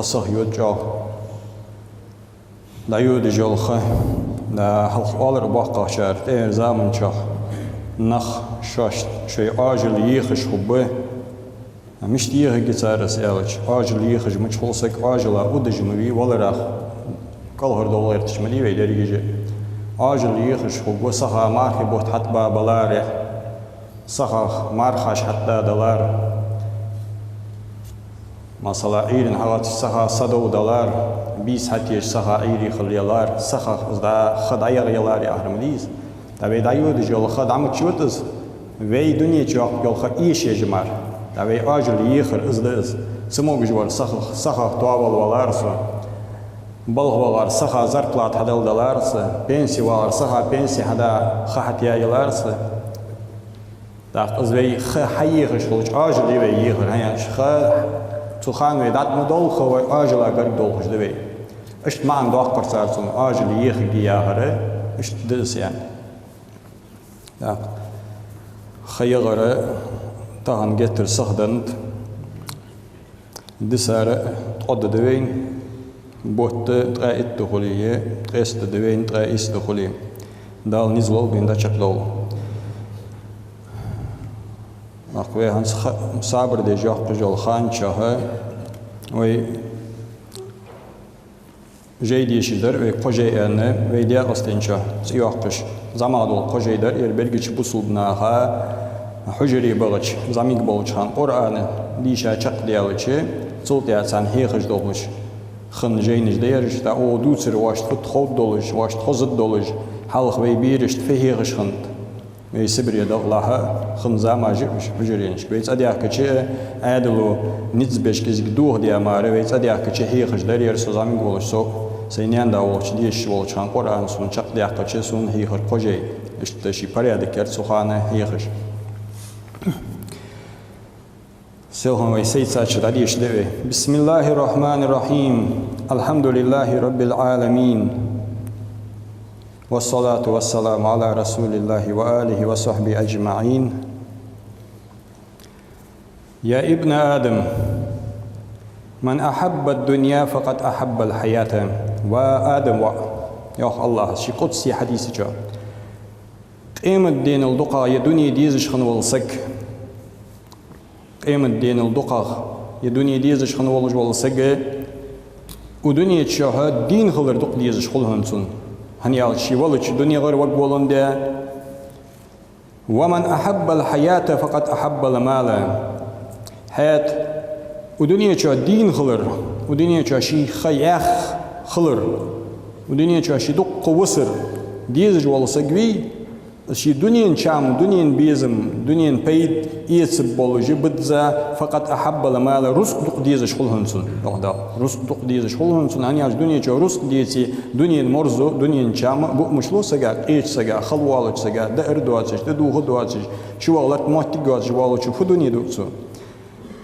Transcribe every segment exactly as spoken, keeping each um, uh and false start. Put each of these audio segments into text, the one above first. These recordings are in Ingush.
Сиха йода чӀоагӀа дӀайодаш йола ха, да, хьалха оалар боккхагӀчар, тӀехьара заман чухь нах шоаш, шоай Ӏоажал ехаш хургба. Мишта ехаргья цар из аьлча, Ӏоажал ехаш мичахьа хул саг, Ӏоажала удаш ма вий, валарах кӀалхардовла гӀерташ ма дий вай дерригаш а. Ӏоажал ехаш хургва, саха мархий бутт хьатӀабаларе, сахах мархаш хьатӀадалар. Масала, Ӏуйрийна хьагӀаттача саха садовдалар, бийса хьатӀаеш саха Ӏуйре хила ялар, сахах из дӀа, ха дӀаягӀа ялар яхар ма дий из. ТӀаккха вай дӀайодаш йола ха дӀа мича йода из? Вай дунен чу йоаккха йола ха эшаеш мара. ТӀаккха вай Ӏоажал ехар из да из. Цамогаш вар сахах, сахах тоавала валар со. Балха вагӀар саха зарплата хьадала далар са. Пенси вагӀар саха пенси хьада ха хьатӀаяь ялар са. ТӀаккха из вай ха хьаехаш хилча, Ӏоажал я вай ехар, хӀана аьлча ха цу хана вай дӀатӀа ма довла, ха вай Ӏоажала гарга довлаш да вай. Иштта маӀан доаккхар цар цунна, Ӏоажал ехаргья яхар, иштта да из аьнна. ТӀаккха ха ягӀар тахан геттара сиха да. Дисар ткъо ди да вайна, бутт ткъаь итт ди хуле, е ткъеста ди да вайна, ткъаь ийс ди хуле. Дала низ лолба вайна дӀачакхдовла. ТӀаккха вай хӀанз ха-, сабар деш йоаккхаш йола ха чухь, вай жай дешаш дар, вай кхо жай аьнна, вай Даькъастен чу цӀи йоаккхаш, зӀамагӀа дола кхо жай дар, ер берригача бусалба наха хьужаре бахача, зӀамига болча хана Къуръан дийша чакхдаьлча, цул тӀехьагӀа царна хьехаш долаш хинна жайнаш да ераш, тӀаккха оаха дувцар, вешта фуд ховргдолаш, вешта хозаргда долаш, хьалха вай берашта фу хьехаш хиннад. Вай Сибре дагӀа лахьа хинна замаш я уж хьужаренашка. Вай цӀадаьхкача, Ӏаьдало низ беш кӀезига дохадаь мара, вай цӀадаьхкача хьехаш дар ер, со зӀамига волаш, со сай наьна-да волча дешаш волча хана Къуръан сона чакхдаьккхача, сона хьехар кхо жай. Иштта ший порядок яр цу хана хьехаш. Селхан вай сайца чу дӀадешаргда вай. بسم الله الرحمن الرحيم. الحمد لله رب العالمين. والصلاة والسلام على رسول الله وآله وصحبه أجمعين. يا ابن آدم، من أحب الدنيا فقد أحب الحياة. Ва Адам воӀ, йоах АллахӀа ший къудси хьадиса чу, къематдийнал дукхагӀа ер дуне дезаш хинна вола саг, къематдийнал дукхагӀа ер дуне дезаш хинна волаш вола саг, укх дунен чухь дийна хилар дукха дезаш хул хьона цунна. ХӀана аьлча ше велача дунегара варгволандаь. ومن أحب الحياة فقد أحب المال. ХӀаьта укх дунен чухь дийна хилар, укх дунен чухь ший ха яьха хилар, укх дунен чухь ше дукха висар дезаш вола саг вий, ший дунен чам, дунен безам, дунен пайда эцаргболаш я бизза, فقد أحب المال, рузкъа дукха дезаш хул хьона цунна, йоах Дала. Рузкъа дукха дезаш хул хьона цунна, хӀана аьлча дунен чу рузкъа деце, дунен марзо, дунен чам а буъмаш лу сага, къеча сага, хала воалача сага, даар доацаш, тӀадувха доацаш, чувагӀа латта моттиг йоацаш воалачо фу дуне ду цо?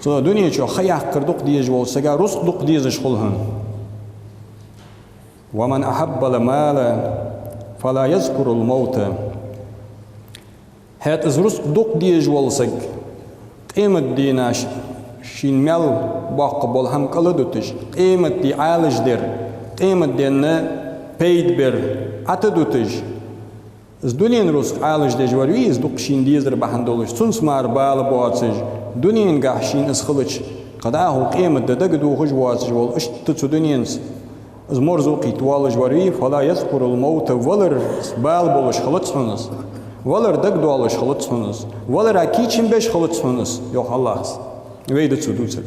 Цудухьа дунен чу ха яккхар дукха дезаш волча сага рузкъа дукха дезаш хул хьона. ومن أحب المال فلا يذكر الموت. ХӀаьта из рузкъа дукха дезаш вола саг къематдийнахьа шийна маьл боаккхаргбола хӀама кӀал а дуташ, къематди Ӏалашдер, къематденна пайда бер Ӏата дуташ, из дунен рузкъа Ӏалашдеш вар вий, из дукха шийна дезар бахьан долаш, цунца мара бала боацаш, дуненгахьа шийна из хилча, кхы дӀахо къематди дагадохаш воацаш вола, иштта цу дуненца из марзо кхийтта воалаш вар вий, فلا يذكر الموت, валар бала болаш хилац хьона из, валар дагадоалаш хилац хьона из, валара кийчам беш хилац хьона из, йоах АллахӀа. Вай да цо дувцар.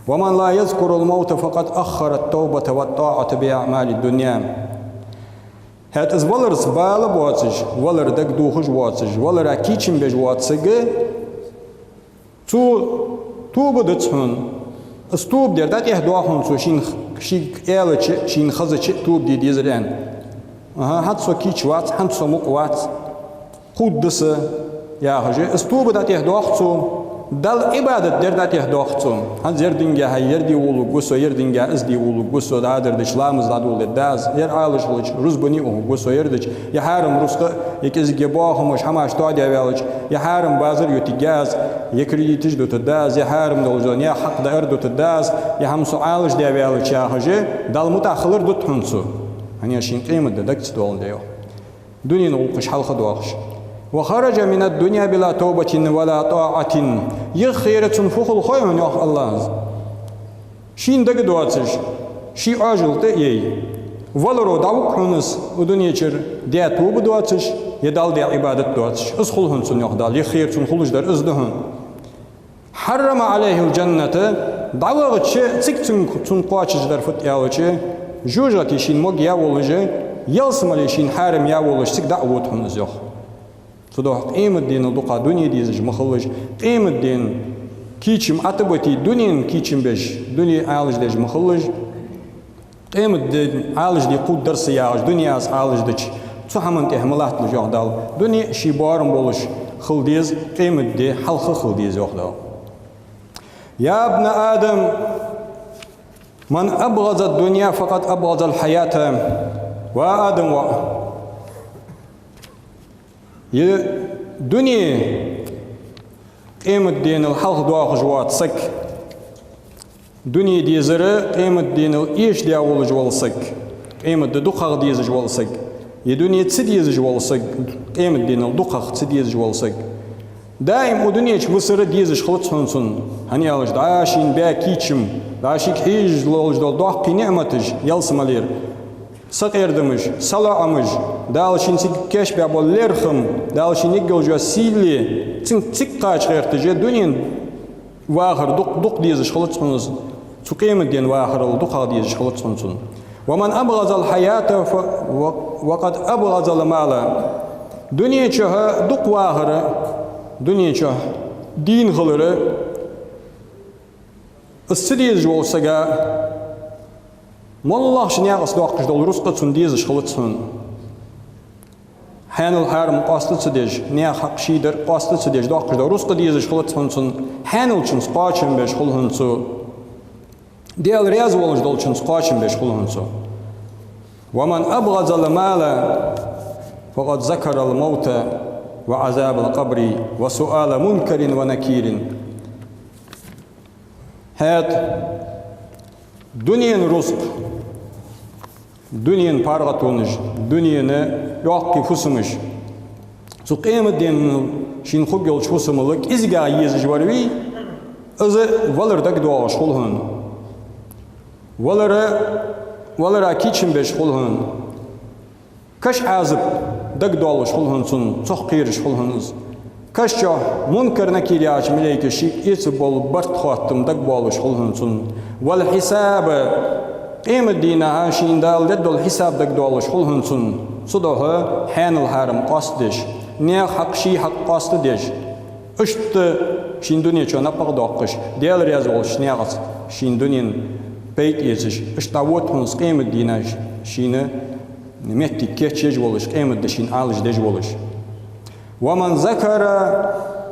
ومن لا يذكر الموت فقد أخر التوبة والطاعة بأعمال الدنيا. ХӀаьта из валарца бала боацаш, валар дагадохаш воацаш, валара кийчам беш воаца саг, цо тоба дац хьона. Из тоба дар дӀатӀехьа доах хьона цо, шийна х-, шийга аьлча, шийна хезача тоба де дезар аьнна. АхӀа, хӀанз со кийча вац, хӀанз со мукъа вац, кхувргда са, яхаш, из тоба дӀатӀехьа доах цо. Далла Ӏибадат дар дӀатӀехьа доах цо. ХӀанз ер динга хьай, ер де волавергва со, ер динга из де волавергва со, дӀадар дича ламаз дӀадоладергда аз, ер Ӏалаш хилча рузбане ухаргва со, ер дича, е хьарам рузкъа е кӀезига боахамаш, хӀамаш тоаде ваьлча, е хьарам базар ютаргья аз, е кредиташ дутаргда аз, е хьарам долаш дола наьха хьакъ даар дутаргда аз, е хӀама со Ӏалашде ваьлча, яхаш, Далла мутӀахьа хилар дут хьона цо. ХӀана аьлча шийна къематди даг ца доаладаь, йоах. Дунен гӀулакхаш хьалхадоахаш. وخرج من الدنيا بلا توبة ولا طاعة. Юххера цунна фу хул хой хьона, йоах АллахӀа. Шийна дага доацаш, ший Ӏоажал тӀа а яь, валаро дӀавуг хьона из укх дунен чура, даь тоба доацаш, е Далла даь Ӏибадат доацаш. Из хул хьона цунна, йоах Дала, юххера цунна хулаш дар из да хьона. حرم عليه الجنة, дӀавахача цига цунга, цунна кхоачаш дар фуд аьлча, жожагӀате шийна мегаргволаш, ялсмале шийна хьарам яргволаш, цига дӀа а вода хьона из, йоах. Цудухьа къематдийнал дукха дуне дезаш ма хилалаш, къематден кийчам ӀотӀабете, дунен кийчам беш, дуне Ӏалашдеш ма хилалаш. Къематден Ӏалашде кхувргдар са яхаш, дуне аз Ӏалашдича, цу хӀаман тӀехьа ма латталаш, йоах Дала. Дуне ший боарам болаш хила деза, къематди хьалха хила деза, йоах Дала. يا ابن آدم من أبغض الدنيا فقد أبغض الحياة. Ва Адама воӀ, е дуне къематдийнал хьалхадоахаш воаца саг, дуне дезар къематдийнал эшадаь волаш вола саг, къематди дукхагӀа дезаш вола саг, е дуне ца дезаш вола саг, къематдийнал дукхагӀа ца дезаш вола саг, даим укх дунен чу висар дезаш хилац хьона цунна. ХӀана аьлча дӀа шийна баь кийчам, дӀа шийга хьежаш ловш дола доккхий ниӀматаш ялсмалера, сакъердамаш, салоӀамаш, Дала шийна цига кийчбаь бола лерхӀам, Дала шийна ергйолаш йола сийле, цунга цига кхача гӀерташ, дунен вахар дукха, дукха дезаш хилац хьона из, цу къематден вахарал дукхагӀа дезаш хилац хьона цунна. ومن أبغض الحياة ف-، و-، وقد أبغض المال. Дунен чу дукха вахар, дунен чу дийна хилар, из ца дезаш волча сага моллагӀча наькъаца доаккхаш дола рузкъа цунна дезаш хилац хьона. Хьанал-хьарам къоаста ца деш, наьха хьакъ ший дар къоаста ца деш, доаккхаш дола рузкъа дезаш хилац хьона цунна, хьаналчунца кхоачам беш хул хьона цо. Даьла раьза волаш долчунца кхоачам беш хул хьона цо. ومن أبغض المال فقد ذكر الموت وعذاب القبر وسؤال منكر ونكير. ХӀаьта дунен рузкъа, дунен паргӀатонаш, дунен йоккхий фусамаш, цу къематдийнал шийна хургйолча фусамал кӀезигагӀа езаш вар вий, из валар дагадоагӀаш хул хьона. Валара, валара кийчам беш хул хьона. Каша Ӏазап дагадоалаш хул хьона цунна, цох кхераш хул хьона из. Каша чу Мункар-Накир яхача малейкаша шийга эца бола барт-хоаттам дагабоалаш хул хьона цунна. والحساب, къематдийнахьа шийна Дала дергдола хьисап дагадоалаш хул хьона цунна. Цудухьа хьанал-хьарам къоастадеш, наьха хьакъ ший хьакъ къоастадеш, иштта шийна дунен чу напагӀа доаккхаш, Даьла раьза волча наькъаца шийна дунен пайда эцаш, иштта дӀавода хьона из къематдийнахьа шийна моттиг кийчъеш волаш, къематди шийна Ӏалашдеш волаш. ومن ذكر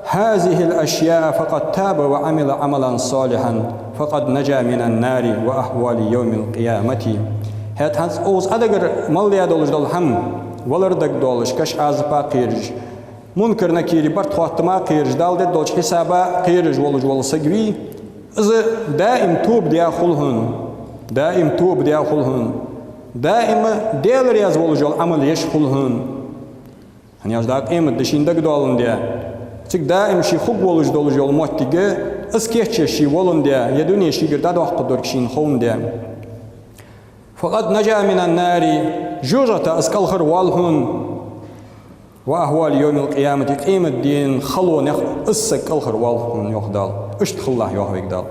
هذه الأشياء فقد تاب وعمل عملا صالحا فقد نجا من النار وأهوال يوم القيامة. ХӀаьта хӀанз укхаза Ӏадагара мел даь долаш дола хӀама, валар дагадоалаш, каша Ӏазапа кхераш, Мункар-Накире барт-хоаттама кхераш, Дала дергдолча хьисапа кхераш волаш вола саг вий, из даим тоба даь хул хьона, даим тоба даь хул хьона, даим Даьла раьза волаш йола Ӏамал еш хул хьона. ХӀана аьлча дӀа къематди шийна дагадоаландаь, цига даим ше хургволаш долаш йола моттиг, из кийчъеш ше воландаь, е дуне шийгара дӀадоаккхаргдар шийна ховндаь. فقد نجا من النار, жожагӀата из кӀалхарвоал хьона. وأهوال يوم القيامة, къематден халонех из саг кӀалхарвоал хьона, йоах Дала. Иштта хилалахь, йоах вайга Дала.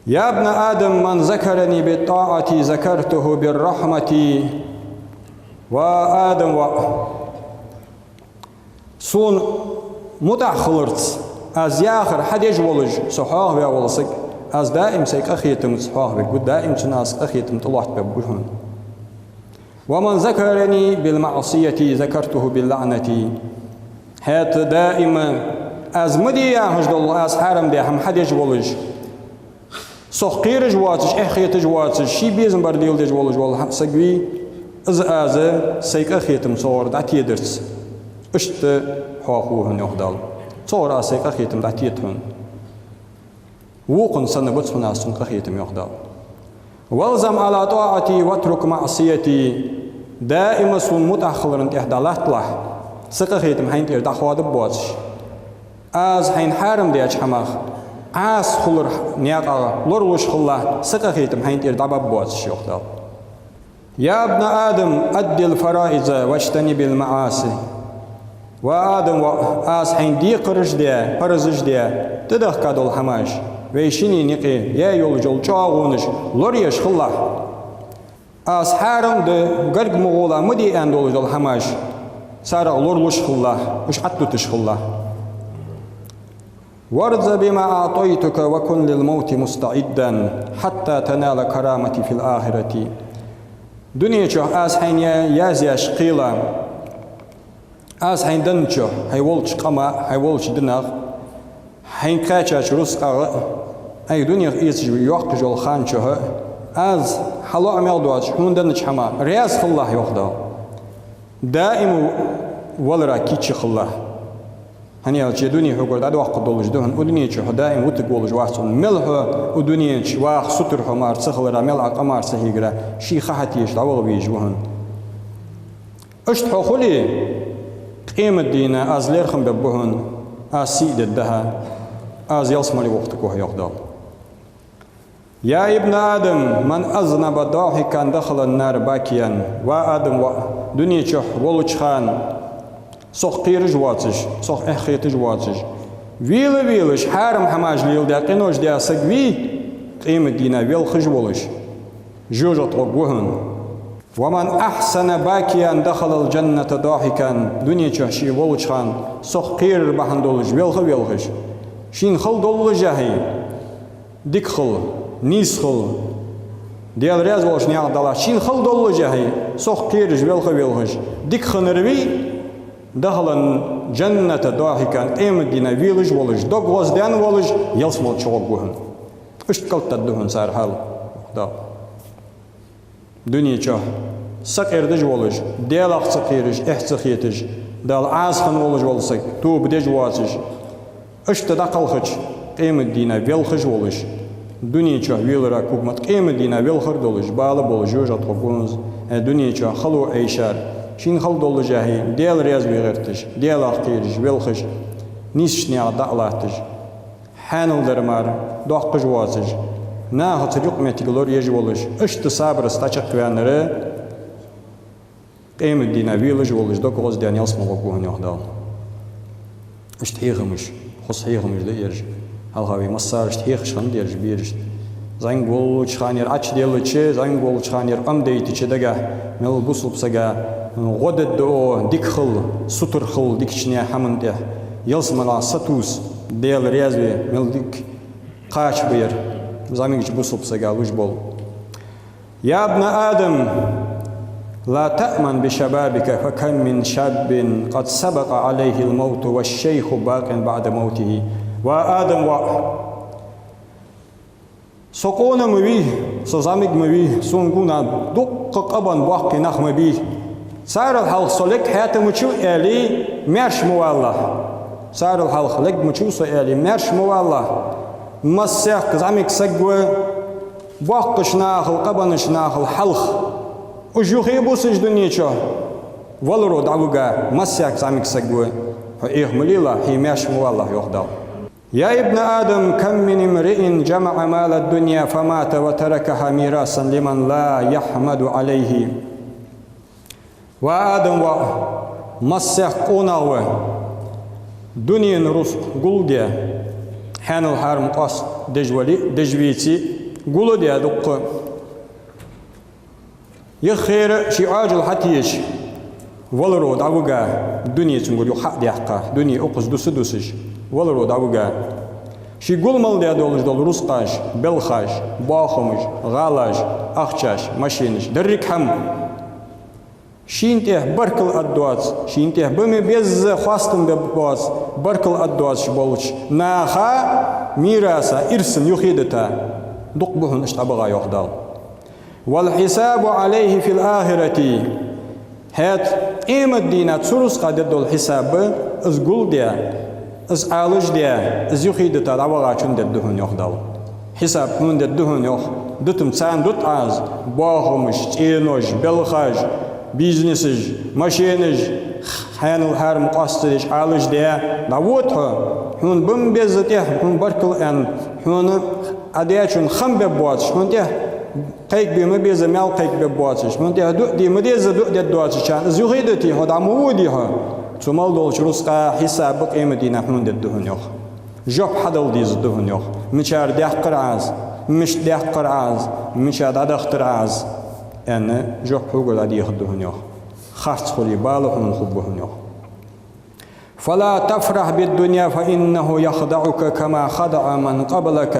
يا ابن آدم من ذكرني بالطاعة ذكرته بالرحمة. Ва Адама воӀ, Сона мутӀахьа хиларца, Аз яхар хьадеш волаш, Со хьоахаваь вола саг, Аз даим Сай къахетамца хьоахавергва, даим цунна Аз къахетам тӀалоаттабергба хьона. ومن ذكرني بالمعصية ذكرته باللعنة. ХӀаьта даим Аз ма де яхаш дола, Аз хьарам даь хӀама хьадеш волаш, Сох кхераш воацаш, эхь хеташ воацаш, ший безам бар леладеш волаш вола саг вий, Из аз сай къахетам цунгара дӀатедарца, иштта хьох ва хьона, йоах Дала. Цунгара аз сай къахетам дӀатеда хьона. Вокхунна санна бац хьона аз цун къахетам, йоах Дала. والزم على طاعتي واترك معصيتي. Даим сона мутӀахьа хиларна тӀехьа дӀалатталахь, са къахетам хьайна тӀера дӀахоадаб боацаш. Аз хьайна хьарам даьча хӀамах, Ӏаса хулар наькъах лоралуш хилалахь, са къахетам хьайна тӀера дӀабаб боацаш, йоах Дала. يا ابن آدم أد الفرائض واجتنب المعاصي. Ва Адам воӀ, аз хьайна декхараш даь, паразаш даь, тӀадехка дола хӀамаш, вай шинне наькъа яь йолаш йола чӀоагӀонаш лораеш хилалахь. Аз хьарам да, гарга ма гӀолахь, ма де аьнна долаш дола хӀамаш, царех лоралуш хилалахь, уж Ӏаттуташ хилалахь. وارض بما أعطيتك وكن للموت مستعدا حتى تنال كرامتي في الآخرة. Дунен чу аз хьайна я-, язъяьча кхела, аз хьайна деннача, хьай волча къамах, хьай волча динах, хьайна кхаьчача рузкъах, хьай дунех эцаш йоаккхаш йолча хана чу, аз хьа лоӀамех доацаш хьона деннача хӀамах раьза хилалахь, йоах Дала. Даим валара кийча хилалахь. ХӀана аьлча дунен хьогара дӀадоаккхаргдолаш да хьона, укх дунен чу хьо даим вутаргволаш вац хьона. Мел хьо укх дунен чу ваха сутара хьо мара ца хилара, мел Ӏа къа мара ца хьегара, ший ха хьатеша дӀаваха везаш ва хьона. Иштта хьо хуле, къематдийнахьа аз лерхӀам бергба хьона, аз сий дергда хьа, аз ялсмале вохийтаргва хьо, йоах Дала. يا ابن آدم من أذنب ضاحكا دخل النار باكيا. Ва Адам воӀ, дунен чу волча хана сох кхераш воацаш, сох эхь хеташ воацаш, вела-велаш, хьарам хӀамаш леладаь, къинош даь саг вий, къематдийнахьа велхаш волаш, жожагӀате гӀоргва хьона. ومن أحسن باكيا دخل الجنة ضاحكا. Дунен чу ше волча хана сох кхерар бахьан долаш велха а велхаш, шийна хала доллашехь дика хила, нийса хила, Даьла раьза волча наькъа дӀалатта, шийна хала доллашехь сох кхераш велха а велхаш, дика хиннар вий, دخل الجنة ضاحكا, къематдийнахьа велаш волаш, дог гӀоздаьнна волаш, ялсмала чу гӀоргва хьона. Иштта кӀалтӀадда хьона цар хьал, йоах Дала. Дунен чу сакъердаш волаш, Даьлах ца кхераш, эхь ца хеташ, Дала Ӏаса хинна волаш вола саг, тоба деш воацаш, иштта дӀакхалхача, къематдийнахьа велхаш волаш, дунен чу велара куг ма-, къематдийнахьа велхар долаш, бала болаш жожагӀате гӀоргва хьона из, э, дунен чу хало Ӏайшар, шийна хала доллашехь Даьла раьза ве гӀерташ, Даьлах кхераш, велхаш, нийсача наькъа дӀа а латташ. Хьаьнал дар мара доаккхаш воацаш, нахаца юкъ-моттиг лораеш волаш, иштта сабарца дӀачакхваьннар къематдийнахьа велаш волаш, дог гӀоздаьнна ялсмала гӀоргва хьона, йоах Дала. Иштта хьехамаш, хоза хьехамаш да ераш. Хьалха вай массарашта хьехаш хиннад ераш берашта. ЗӀамига волча хана ер Ӏочуделлача, зӀамига волча хана ер Ӏомадайтача дагахь мел бусалба сага гӀо дергда оаха, дика хила, сутара хила дикача наьха хӀаман тӀа, ялсмалах сатувс, Даьла раьза ве, мел дика кхача ба ер зӀамигача бусалба сага луш бола. يا ابن آدم لا تأمن بشبابك فكم من شاب قد سبق عليه الموت والشيخ باق بعد موته. Ва Адам воӀ, со къона ма вий, со зӀамига ма вий, сона гонахьа дуккха къабенна боккхий нах ма бий. Царел хьалха со лерг хьаьта ма вац аьле, маьрша ма валалахь. Царел хьалха лерг ма вац со аьле, маьрша ма валалахь. Масех зӀамига саг ва, боккхача нахал, къабеннача нахал хьалха. Уж юхе а бусаш дунен чу валаро дӀавига масех зӀамига саг ва. Хьо эхь ма лелахь, хье маьрша ма валалахь, йоах Дала. يا ابن آدم كم من امرئ جمع مال الدنيا فمات وتركها ميراثا لمن لا يحمد عليه. Ва Адам воӀ, масех къонах ва, дунен рузкъа гулдаь, хьаьнал-хьарам къоастадеш вале а, деш веце а, гулдаь дуккха. Юххера а ший Ӏоажал хьатеша валаро дӀавига, дуне цунгара юха хьа а даьккха, дуне укхаза дуса а дусаш, валаро дӀавига. Ший гул мел даь долаш дола рузкъаш, белхаш, бахамаш, гӀалаш, ахчаш, машинаш, деррига хӀама. Шийна тӀехьа баркал аргдоаца, шийна тӀехьа ба ма безза хоастам бергбоаца, баркал аргдоацаш болча наха мираса, ирсан юхедита, дукха ба хьона иштта дӀабаха, йоах Дала. والحساب عليه في الآخرة. ХӀаьта къематдийнахьа цу рузкъа дергдола хьисаб, из гулде, из Ӏалашде, из юхедита дӀавахачунна дергда хьона, йоах Дала. Хьисаб хьона дергда хьона, йоах. Дутам царна дут Ӏа из: бахамаш, цӀенош, белхаш, бизнесаш, машенаш, хьанал хьарам къоастадеш Ӏалашде, дӀавода хьо. Хьона ба ма безза тӀехьа, хьона баркал аьнна, хьона Ӏа дечун хам бергбоацаш, хьона тӀехьа кхайкабе ма безза маьл кхайкабергбоацаш, хьона тӀехьа дуӀа де ма дезза дуӀа дергдоацачарна из юхедитий хьо, дӀа ма водий хьо. Цу мел долча рузкъа хьисаб къематдийнахьа хьона дергда хьона, йоах. Жоп хьадала дезаргда хьона, йоах. Мичара даьккхар Ӏа из, мишта даьккхар Ӏа из, мича дӀадахийтар Ӏа из, аьнна, жоп хьогара дӀадехаргда хьона, йоах. Харц хуле, бала хьона хургба хьона, йоах. فلا تفرح بالدنيا فإنه يخدعك كما خدع من قبلك.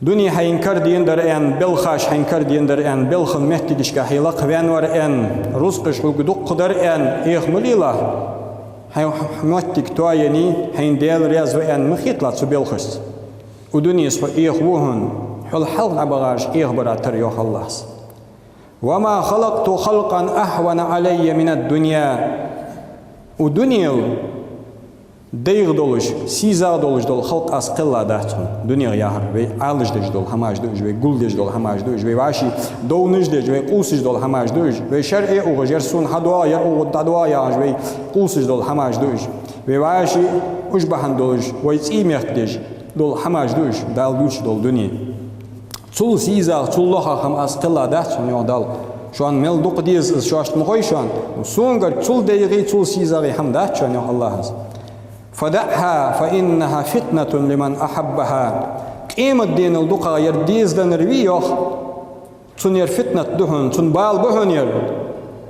Дуне хьайна кара денадар аьнна, белхаш хьайна кара денадар аьнна, белхан моттигашка хьо лакхваьннавар аьнна, рузкъаш хьога дукха дар аьнна, Ӏеха ма лелахь. Хьай моттиг тоаяьй, хьайна Даьла раьза ва аьнна ма хеталахь цу белхашца. Укх дуненца хьо Ӏехаву хьона, хьол хьалха дӀабахараш Ӏехабара тара, йоах АллахӀа. وما خلقت خلقا أهون علي من الدنيا. Укх дунел дайгӀа долаш, сийзагӀа долаш дола халкъ Аз кхелла дац хьона. ДунегӀа яхар вай Ӏалашдеш дола хӀамаш да уж, вай гулдеш дола хӀамаш да уж, вай вӀаший довнаш деш, вай къувсаш дола хӀамаш да уж, вай шарӀе ухаш, ер сона хьадоагӀа, ер укхунна дӀадоагӀа яхаш, вай къувсаш дола хӀамаш да уж, вай вӀаший уж бахьан долаш, вай цӀий мехкадеш дола хӀамаш да уж, Дала дувцаш дола дуне. Цул сийзагӀа, цул лоха хӀама Аз кхелла дац хьона, йоах Дала. Шоана мел дукха деза из, шоашта ма хой шоана. Сона гарга цул дайгӀа, цул сийзагӀа хӀама дац шоана, йоах АллахӀа. فدعها فإنها فتنة لمن أحبها. Къематденал дукхагӀа ер дезаданнар вий, йоах. Цунна ер фитнат да хьона, цунна бала ба хьона ер.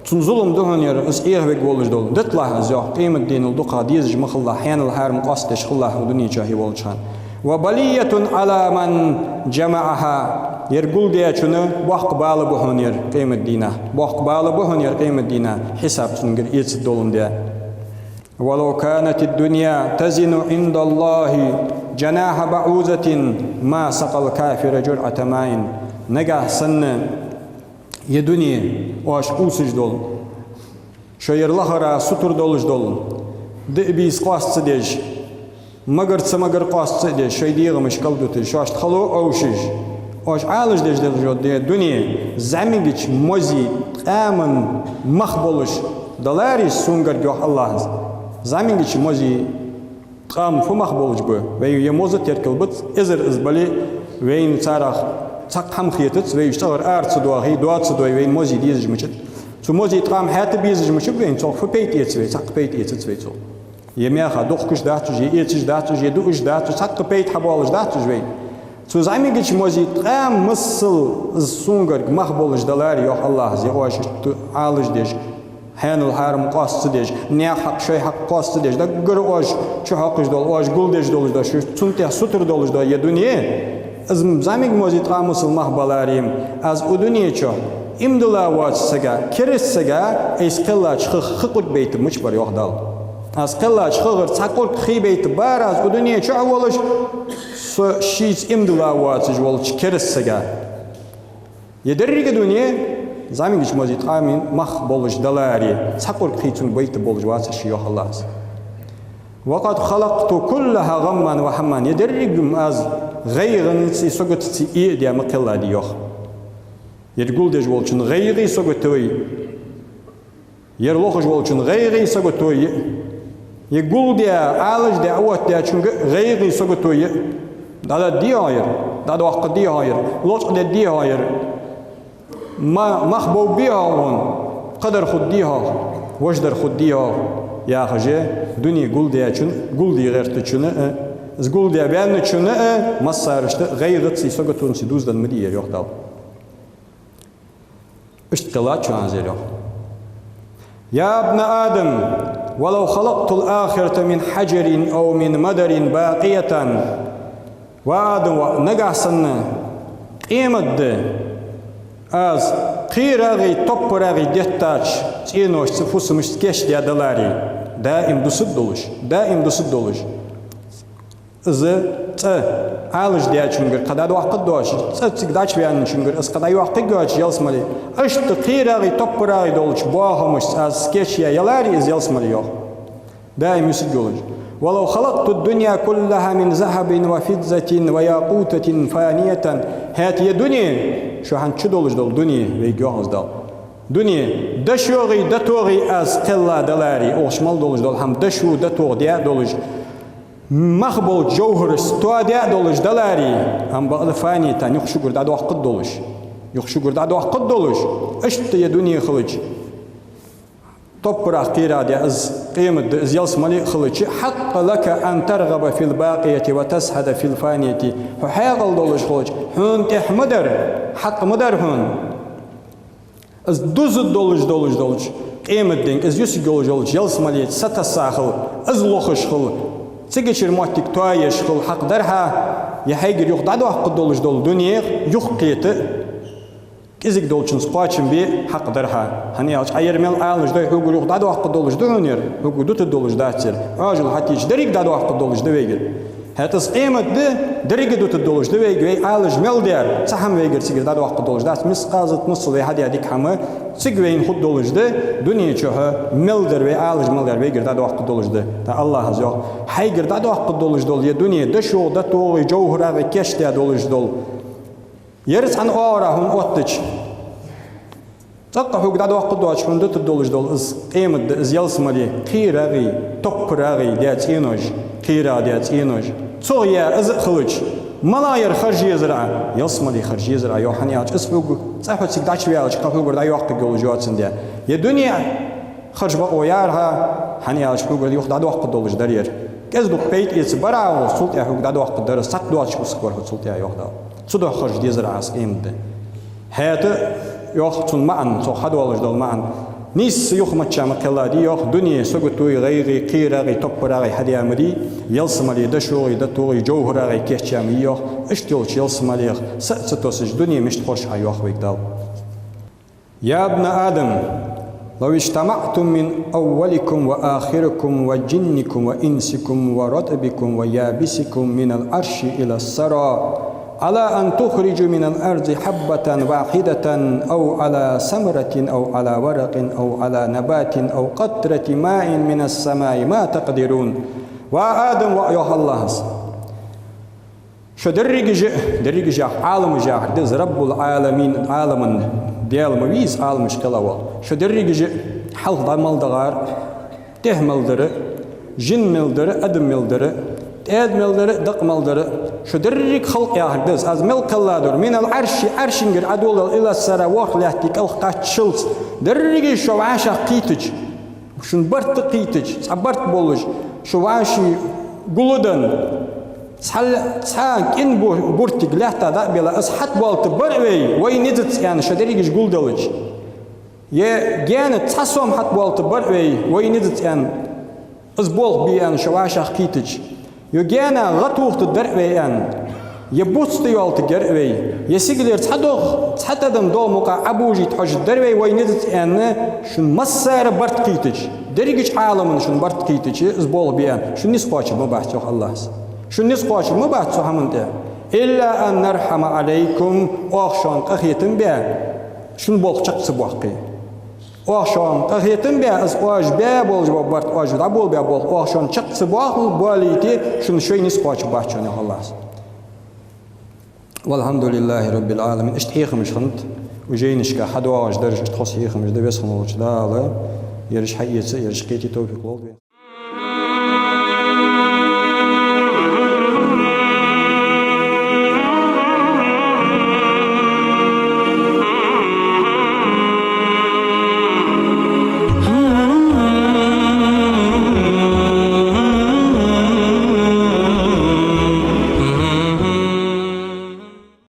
Цунна зулам да хьона ер, из Ӏехавергволаш дола. Диталахь из, йоах, къематденал дукхагӀа дезаш ма хилалахь, хьанал хьарам къоастадеш хилалахь укх дунен чу хьо волча хана. وبلية على من جمعها. Ер гулдечунна боккха бала ба хьона ер къематдийнахьа. Боккха бала ба хьона ер къематдийнахьа, хьисаб цунгара эцаргдоландаь. ولو كانت الدنيا تزن عند الله جناح بعوضة ما سقى الكافر جرعة ماء. Нагахь санна ер дуне оаш къувсаш дола, шо ер лахара сутара долаш дола, диъ бийса къоаста ца деш, магарца магар къоаста ца деш, шоай дегӀамаш кӀалдуташ, шоашта хало Ӏовшаш, оаш Ӏалашдеш долаш дола ер дуне зӀамигача мозий ткъаман мах болаш даларе сона гарга, йоах АллахӀа. ЗӀамигача мозий ткъам фу мах болаш ба? Вай ер моз теркалбац, эзар из бале, вайна царех цхьаккха хӀама хетац, вай уж цӀагӀара ара ца доахе, доа ца дой, вайна мозий дезаш мичад. Цу мозий ткъам хьаьта безаш мичаб вайна, цох фу пайда эц вай, цхьаккха пайда эцац вай цох. Е мехах дохкаш дац уж, е эцаш дац уж, е дуаш дац уж, цхьаккха пайда хьабоалаш дац уж вайна. Цу зӀамигача мозий ткъам масал из сона гарга мах болаш даларе, йоах АллахӀа, ер оаш иштта Ӏалашдеш, хьанал хьарам къоаста ца деш, наьха хьакъ, шоай хьакъ къоаста ца деш, даггара оаш чухьокхаш дола, оаш гулдеш долаш дола, шоаш цунна тӀехьа сутара долаш дола ер дуне, из зӀамига мозий ткъам масал мах баларе, Аз укх дунен чу иман дилла воаца сага, кераста сага Аз кхеллача хих хи къург байтаргбац, йоах Дала. Аз кхеллача хихгара цхьа къург хи байтаргбар Аз укх дунен чу волаш, со шийца иман дилла воацаш волча кераста сага. Ер деррига дуне зӀамигача мозий ткъаман мах болаш даларе, цхьа къург хи цунна байтаргболаш вацар ше, йоах АллахӀа. وقد خلقت كلها غما وهما. Ер деррига Аз гӀайгӀанацеи саготацеи иэдаь ма кхелладий, йоах. Ер гулдеш волчун гӀайгӀеи саготеи, ер лохаш волчун гӀайгӀеи саготеи, ер гулдаь, Ӏалашдаь, оттадаьчунга гӀайгӀеи саготеи, дӀададдий хьо ер, дӀадоаккхаддий хьо ер, лочкъадеддий хьо ер, ма-, мах бовбий хьо укхун, кхыдар хургдий хьо, важдар хургдий хьо, яхаш, дуне гулдаьчун, гулде гӀертачун а, из гулдаь ваьнначун а массарашта гӀайгӀацеи саготонцеи дуздан ма дий ер, йоах Дала. Иштта кхеллад шоана из, йоах. يا ابن آدم ولو خلقت الآخرة من حجر أو من مدر باقية. Ва Адама воӀ, нагахь санна къематди Аз кхерагӀеи топпарагӀеи деттача цӀеношца, фусамашца кийчдаь даларе, даим дусаргдолаш, даим дусаргдолаш. Из цӀа Ӏалашдечунгара кхы дӀадоаккхаргдоацаш, цӀа цига дӀачуваьнначунгара из кхы дӀайоаккхаргйоацаш ялсмале, иштта кхерагӀеи топпарагӀеи долча боахамашца аз кийчъяь яларе из ялсмале, йоах. Даим юсиг йолаш. «ولو خلقت الدنيا كلها من ذهب وفضة وياقوتة فانية». ХӀаьта ер дуне, шо хӀанз чудолаш дола дуне, вайга йоах из Дала. Дуне, дошогӀеи дотогӀеи аз кхелла даларе, укхаза мел долаш дола хӀама дошо, дотогӀа даь долаш, мах болча жовхӀарашца тоадаь долаш даларе, амма бакъда фанитан, юха шугара дӀадоаккхаргдолаш. Юха шугара дӀадоаккхаргдолаш, иштта ер дуне хилча, топпарагӀа, кхерагӀа даь из къемат да, из ялсмале а хилча, «حق لك أن ترغب في الباقية وتزهد في الفانية». Хьо хьаькъал долаш хилча, хьона тӀехь ма дар, хьакъ ма дар хьона. Из дуза долаш, долаш, долаш, къемат денга, из юсиг йолаш йолча ялсмалеца сатесса хила, из лохаш хила, цигачара моттиг тоаеш хила хьакъ дар хьа, е хьайгара юха дӀадоаккхаргдолаш дола дунех юхакхета а, кӀезига долчунца кхоачам бе а хьакъ дар хьа. ХӀана аьлча, Ӏа ер мел Ӏалашдой, хьогара юха дӀадоаккхаргдолаш да хьона ер, хьогара дутаргдолаш дац ер. Ӏоажал хьатийча, деррига дӀадоаккхаргдолаш да вайгара. ХӀаьта из къемат да, деррига дутаргдолаш да вайга, вай Ӏалаш мел дар, цхьа хӀама вайгара цигара дӀадоаккхаргдолаш дац, мискъал заррат миссел вай хьадаь дика хӀама цига вайна хургдолаш да, дуне чухь мел дар, вай Ӏалаш мел дар вайгара дӀадоаккхаргдолаш да. ТӀаккха АллахӀа йоах: хьайгара дӀадоаккхаргдолаш дола ер дуне, дошогӀеи дотогӀеи жовхӀарагӀеи кийчдаь долаш дола, ер цхьан оагӀорахьа хьона оттача, цӀаккха хьога дӀадоаккхаргдоацаш хьона дутаргдолаш дола из къемат да, из ялсмале, кхерагӀеи топпарагӀеи даь цӀенош, кхерагӀа даь цӀенош. ЦогӀа яь из а хилча, малагӀа яр харжа езар Ӏа? Ялсмале харжа езар Ӏа, йоах, хӀана аьлча, из хьога цӀа хьо цига дӀачуваьлча, кхы хьогара дӀайоаккхаргйолаш йоацандаь. Ер дуне харжа бокъо яр хьа, хьона аьлча, хьогара юха дӀадоаккхаргдолаш дар ер. КӀезига-дукха пайда эца бар Ӏа, цул тӀехьа хьога дӀадоаккхаргдар из, цхьаккха доацаш кусаргвар хьо цул тӀехьа, йоах Дала. Цудухьа харжа дезар Ӏа из къемат ди. ХӀаьта, йоах, цун маӀан, цох хьадоалаш дола маӀан: нийсса юха мачча ма кхелладий, йоах, дуне саготои гӀайгӀеи, кхерагӀеи топпарагӀеи хьадаь ма дий, ялсмале дошогӀеи дотогӀеи жовхӀарагӀеи кийчъяь ма йий, йоах, иштта йолча ялсмалех са а ца тосаш, дуне мишта хорж хьа, йоах вайга Дала. «يا ابن آدم، لو اجتمعتم من أولكم وآخركم وجنكم وإنسكم ورطبكم ويابسكم من العرش إلى الثرى على أن تخرجوا من الأرض حبة واحدة أو على ثمرة أو على ورق أو على نبات أو قطرة ماء من السماء ما تقدرون». Ва Адам, ва, йоах АллахӀа, шо дерригаш а, дерригаш яхар, Ӏаламаш яхар да из, Раббул Ӏаламин, Ӏаламан Даьла ма вий из, Ӏаламаш кхелла вола. Шо дерригаш а, хьалха дӀа мел дагӀар, тӀехьа мел дар а, жин мел дар а, адам мел дар а, тӀаьда мел дар а, дакъа мел дар а, шо деррига халкъ яхар да из, аз мел кхелладора, من العرش, Ӏаршангара Ӏодоладелла, إلى الثرى, ворхӀ лаьттан кӀалха кхаччалца, дерригаш шо вӀашагӀкхийтача, шун барт кхийтача, цхьа барт болаш, шо вӀаший гулденна, цхьа, цхьа кӀен бу-, буртиг лаьтта дӀа а белла, из хьатӀаболийтаргбар а вай, вай низаца аьнна, шо дерригаш гулделча. Е гаьна цхьа сом хьатӀаболийтаргбар а вай, вай низаца аьнна, из болх бе аьнна, шо вӀашагӀкхийтача. Е гаьна гӀа тохийтаргдар а вай аьнна, е буц тӀайоалийтаргьяр а вай, е сигалера цхьа догӀа, цхьа тӀадам догӀа мукъагӀа Ӏобожийта хьожаргдар вай, вай низаца аьнна, шун массане а барт кхийтача, дерригача Ӏаламан шун барт кхийтача, из болх бе аьнна, шун низ кхоачарг ма бац, йоах АллахӀа. Шун низ кхоачарг ма бац цу хӀаман тӀа. «إلا أن نرحم عليكم», оаха шоана къахетам бе, шун болх чакх ца боаккхе. Оаха шоана къахетам бе, из оаш баь болаш бола барт, оаш дӀаболабаь болх, оаха шоана чакх ца боаккхе, болийте, шун шоай низ кхоачарг бац шоана, йоах АллахӀа. والحمد لله رب العالمين. Иштта хьехамаш хиннад, укх жайнашка хьадоагӀаш дараш, иштта хоза хьехамаш да, Веза хинна волча Дала ераш хьаэца, ераш кхета товфикъ лолда вайна.